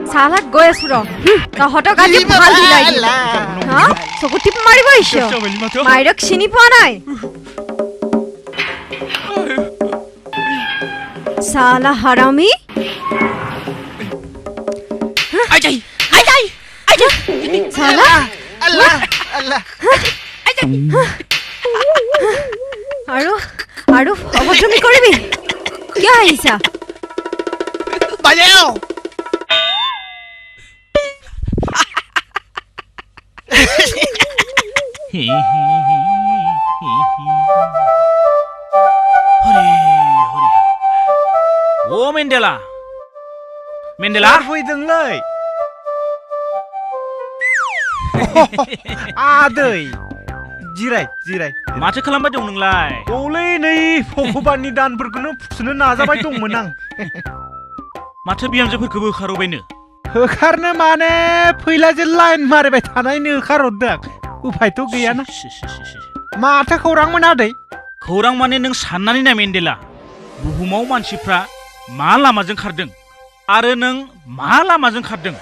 साला गए सुरो तहत गाजी ভাল দিলাই হ্যাঁ চকু টিপ মারিব ইসো মাইরক চিনি পোৱা নাই साला हरामी আইজাই साला আল্লাহ আল্লাহ আৰু অভদ্ৰামি কৰিবি কিয় আহিছা বাজাও ओ मेन्डेला मेन्डेला फैदोंलै आदै जिराय माथो खालामबाय दं नोंलाय औलै नै भगबाननि दानफोरखौनो फुसनो नाजाबाय दंमोन आं माथो बिहामजोफोरखौबो होखारबायनो होखारनो माने फैलाजे लाइन मारिबाय थानायनो होखारहरदों उफायथ' गैयाना माथो खौरांमोन आदै खौरां माने नों साननानै नाय मेन्डेला बुहुमाव मानसिफ्रा मा लामाजों खारदों आरो नों मा लामाजों खारदों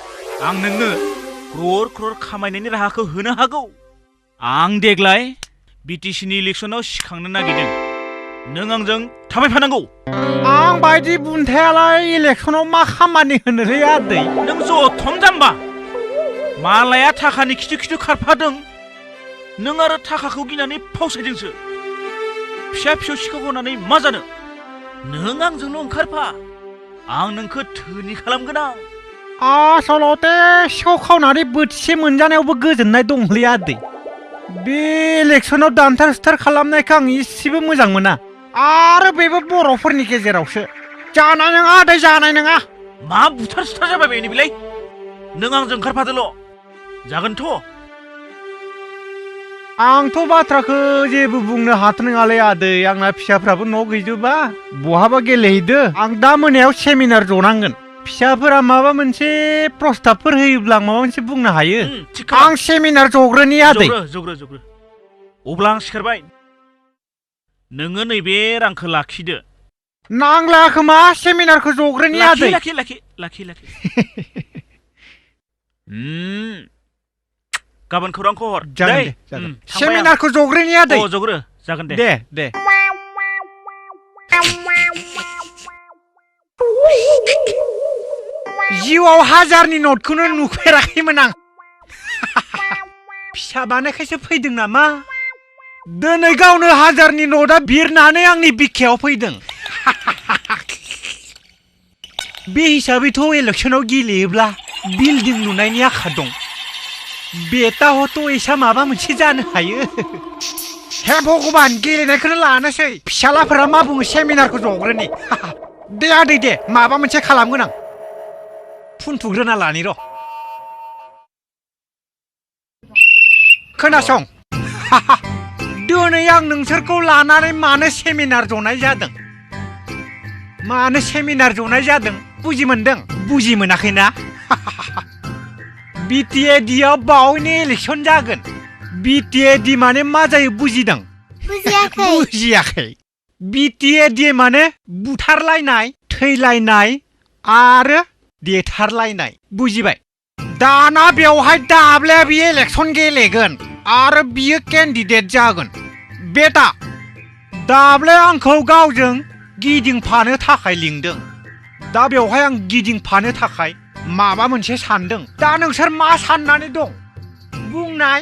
आं नोंनो क्रर खामायनायनि राहाखौ होनो हागौ आं देग्लाय बिटिसिनि इलेक्सनाव सिखांनो नागिरदों नों आंजों थाबायफानांगौ आं बायदि बुन्थायालाय इलेक्सनाव मा खामानि होनोलै आदै नों जथम जाम्बा मालाया थाखानि खिथु खारफादों नों आरो थाखाखौ गिनानै फावसायदोंसो फिसा सिखाव होनानै मा जानो नों आंजोंल' ओंखारफा आं नोंखौ धोनि खालामगोन आं आसलते सिखाव खावनानै बोथिसे मोनजानायावबो गोजोननाय दंलै आदै बे इलेक्सनाव दानथार सुथार खालामनायखौ आं इसेबो मोजां मोना आरो बेबो बर'फोरनि गेजेरावसो जानाय नङा आदै जानाय नङा मा बुथार सुथार जाबाय बेनि बिलाय नों आंजों ओंखारफादोल' जागोनथ' आंथ' बाथ्राखौ जेबो बुंनो हाथार नङालै आदै आंना फिसाफ्राबो न' गैजोबा बहाबा गेलेहैदो आं दा मोनायाव सेमिनार जनांगोन फिसाफोरा माबा मोनसे प्रस्ताबफोर होयोब्ला आं माबा मोनसे बुंनो हायो आं सेमिनार जग्रोनि आदै जग्रो अब्ला आं सिखारबाय नोङो नैबे रांखौ लाखिदो नांला खोमा सेमिनारखौ जग्रोनि आदै लाखि गाबोन खौरांखौ हर जागोन सेमिनारखौ जग्रोनि आदै जग्रो जागोन दे जिउआव हाजारनि नटखौनो नुफेराखैमोन आं फिसा बानायखायसो फैदों नामा दिनै गावनो हाजारनि नटआ बिरनानै आंनि बिखायाव फैदों बे हिसाबैथ' इलेक्सनाव गेलेयोब्ला बिल्डिं लुनायनि आखा दं बेटा हथ' एसा माबा मोनसे जानो हायो हे भगबान गेलेनायखौनो लानोसै फिसालाफोरा मा बुङो सेमिनारखौ जग्रोनि दे आदै दे माबा मोनसे खालामगोन आं फुनथुग्रोना लानि र' खोनासं दिनै आं नोंसोरखौ लानानै मानो सेमिनार जनाय जादों बुजि मोनदों बुजि मोनाखैना बिटिएडिआव बावैनो इलेक्सन जागोन बिटिएडि माने मा जायो बुजिदों बुजियाखै बिटिएडि माने बुथारलायनाय थैलायनाय आरो देथारलायनाय बुजिबाय दाना बेवहाय दाब्लाया बियो इलेक्सन गेलेगोन आरो बियो केन्डिडेट जागोन बेटा दाब्लाया आंखौ गावजों गिदिंफानो थाखाय लिंदों दा बेवहाय आं गिदिंफानो थाखाय माबा मोनसे सानदों दा नोंसोर मा साननानै दं बुंनाय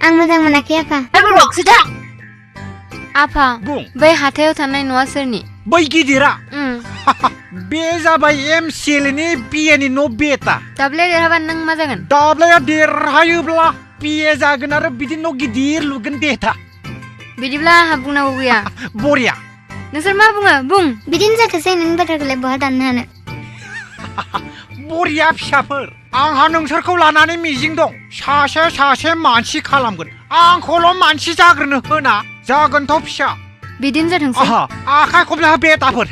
आं मोजां मोनाखै आफा बुं बै हाथायाव थानाय न'आ सोरनि बै गिदिरा बे जाबाय एमसिएलनि बिएनि न' बेटा दाब्लाया देरहाबा नों मा जागोन दाब्लाया देरहायोब्ला बिए जागोन आरो बिदि न' गिदिर लुगोन बेटा बिदिब्ला आंहा बुंनांगौ गैया बरिया नोंसोर मा बुङो बुं बिदिनो जाथोंसै नोंनि बाथ्राखौलाय बहा दाननो हानो बरिया फिसाफोर आंहा नोंसोरखौ लानानै मिजिं दं सासे मानसि खालामगोन आंखौल' मानसि जाग्रोनो होना जागोनथ' फिसा बिदिनो जाथोंसै आखाय खबला बेटाफोर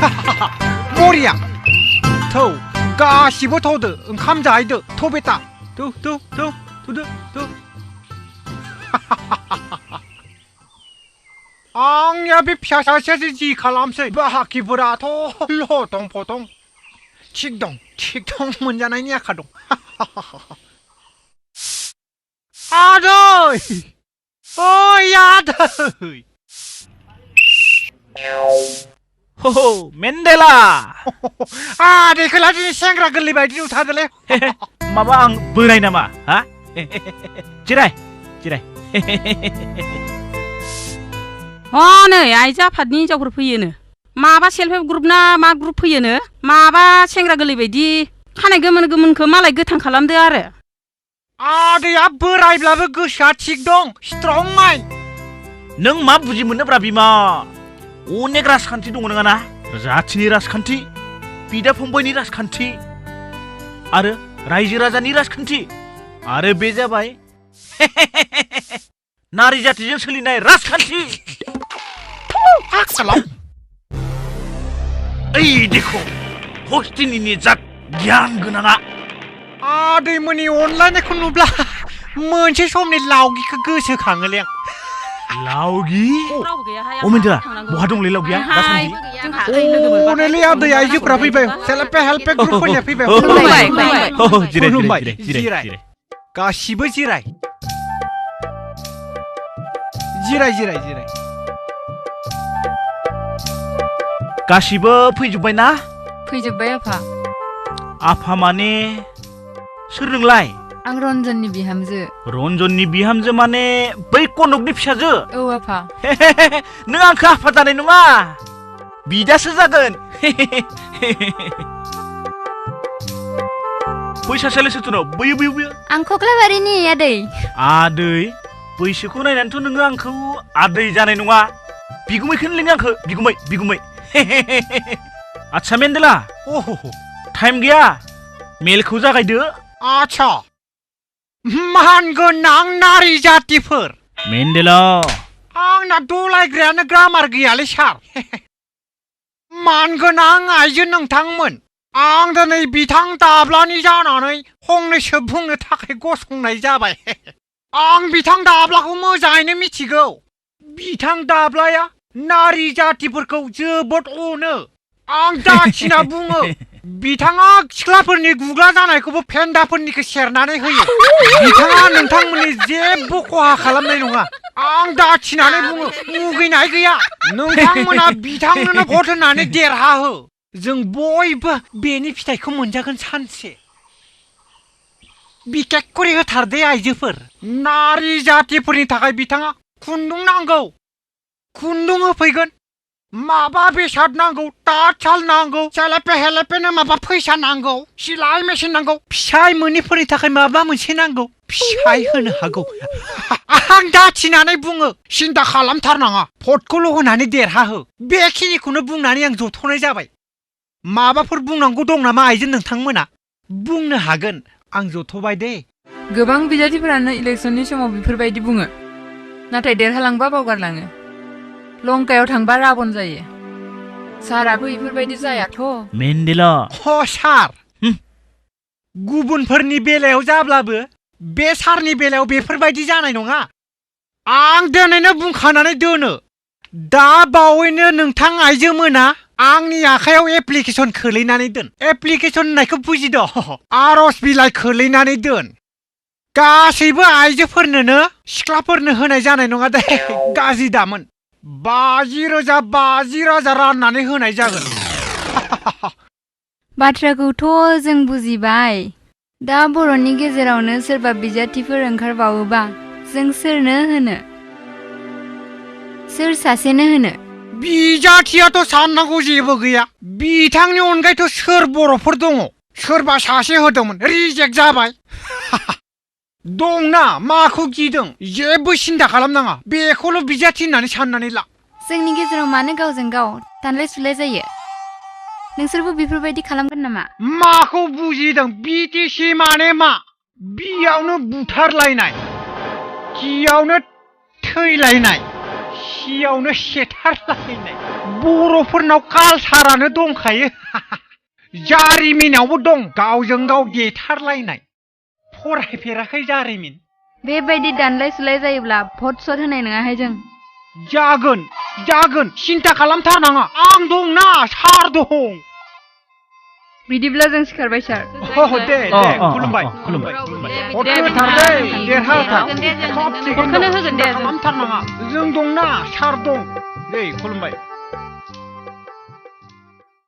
बरिया थौ गासिबो थौदो ओंखाम जाहैदो थौ बेटा थौ आंनिया बे फिसा सासेयासो जि खालामसै बाहागिफोराथ' लथं फथं थिग दं मोनजानायनि आखा दं आदै ओइ आदै हो मेन्देला आदैखौलाय दिनै सेंग्रा गोरलै बायदि नुथारदोलै माबा आं बोराय नामा हा जिराय नै आइजो आफादनि हिनजावफोर फैयोनो माबा सेल्फ हेल्प ग्रुप ना मा ग्रुप फैयोनो माबा सेंग्रा गोरलै बायदि खानाय गोमोनखौ मालाय गोथां खालामदो आरो आदैया बोरायब्लाबो गोसोआ थिग दं स्ट्रं माइन्ड नों मा बुजि मोननोब्रा बिमा अनेक राजखान्थि दङ नोङा ना जाथिनि राजखान्थि बिदा फंबायनि राजखान्थि आरो रायजो राजानि राजखान्थि आरो बे जाबाय नारी जातिजों सोलिनाय राजखान्थि ओइ देखो हस्तिनि जात गियान गोनाङा आदैमोननि अनलायनायखौ नुब्ला मोनसे समनि लावगिखौ गोसोखाङोलै आं लावगि रावबो गैयाहाय अमेन्द्रा बहा दंलै लावगिया दासान्दि अनेलै आदै आइजोफोरा फैबाय सेल्फ हेल्प ग्रुपफोरनिया फैबाय जिराय गासिबो जिराय गासिबो फैजोब्बाय ना फैजोब्बाय आफा माने सोर नोंलाय आं रन्जननि बिहामजो रन्जननि बिहामजो माने बै कनकनि फिसाजो औ आफा नों आंखौ आफा जानाय नङा बिदासो जागोन बैसासेयालाय सोरथुनाव बैयो आं कक्लाबारिनि आदै बैसोखौ नायनानैथ' नोङो आंखौ आदै जानाय नङा बिगुमैखौनो लिङो आंखौ बिगुमै आच्छा मेन्देला टाइम गैया मेलखौ जागायदो आच्छा मानगोनां नारी जातिफोर मेन्देला आंना दलायग्रायानो ग्रामार गैयालै सार मानगोनां आइजो नोंथांमोन आं दिनै बिथां दाब्लानि जानानै फंनैसो बुंनो थाखाय गसंनाय जाबाय आं बिथां दाब्लाखौ मोजाङैनो मिथिगौ बिथां दाब्लाया नारी जातिफोरखौ जोबोद अनो आं दाखिना बुङो बिथाङा सिख्लाफोरनि गुग्ला जानायखौबो फेन्दाफोरनिखौ सेरनानै होयो बिथाङा नोंथांमोननि जेबो खहा खालामनाय नङा आं दाखिनानै बुङो मुगैनाय गैया नोंथांमोना बिथांनोनो भट होनानै देरहाहो जों बयबो बेनि फिथाइखौ मोनजागोन सानसे बिखेखकरि होथारदे आइजोफोर नारी जातिफोरनि थाखाय बिथाङा खुन्दुं नांगौ खुन्दुं होफैगोन माबा बेसाद नांगौ तातसाल नांगौ हेलेपेनो माबा फैसा नांगौ सिलाइ मेसिन नांगौ फिसाय मोनैफोरनि थाखाय माबा मोनसे नांगौ फिसाय होनो हागौ आं दाथिनानै बुङो सिन्था खालामथारनाङा भटखौल' होनानै देरहाहो बेखिनिखौनो बुंनानै आं जथ'नाय जाबाय माबाफोर बुंनांगौ दं नामा आइजो नोंथांमोना बुंनो हागोन आं जथ'बाय दे गोबां बिजाथिफोरानो इलेक्सननि समाव बेफोरबायदि बुङो नाथाय देरहालांबा बावगारलाङो लंकायाव थांबा राबन जायो साराबो बेफोरबायदि जायाथ' मेन्देला सार गुबुनफोरनि बेलायाव जाब्लाबो बे सारनि बेलायाव बेफोरबायदि जानाय नङा आं दिनैनो बुंखानानै दोनो दा बावैनो नोंथां आइजोमोना आंनि आखायाव एप्लिकेसन खोलैनानै दोन एप्लिकेसन होननायखौ बुजिद' आर'ज बिलाइ खोलैनानै दोन गासैबो आइजोफोरनोनो सिख्लाफोरनो होनाय जानाय नङा दे गाज्रि दामोन 50,000 राननानै होनाय जागोन बाथ्राखौथ' जों बुजिबाय दा बर'नि गेजेरावनो सोरबा बिजाथिफोर ओंखारबावोबा जों सोरनो होनो सोर सासेनो होनो बिजाथियाथ' साननांगौ जेबो गैया बिथांनि अनगायैथ' सोर बर'फोर दङ सोरबा सासे होदोंमोन रिजेक्ट जाबाय दंना माखौ गिदों जेबो सिन्था खालामनाङा बेखौल' बिजाथि होननानै साननानै ला जोंनि गेजेराव मानो गावजों गाव दानलाय सुलाय जायो नोंसोरबो बेफोरबायदि खालामगोन नामा माखौ बुजिदों बिटिसि माने मा बियावनो बुथारलायनाय कियावनो थैलायनाय सियावनो सेथारलायनाय बर'फोरनाव कालसारानो दंखायो जारिमिनावबो दं गावजों गाव देथारलायनाय फरायफेराखै जारिमिन बेबायदि दानलाय सुलाय जायोब्ला भट सट होनाय नङाहाय जों जागोन जागोन सिन्था खालामथारनाङा आं दंना सार दं बिदिब्ला जों सिखारबाय सार दे खुलुमबाय भट होथार दे देरहाथार सब थिगैनो भटखौनो होगोन दे जों। खालामथारनाङा जों दंना सार दं दे खुलुमबाय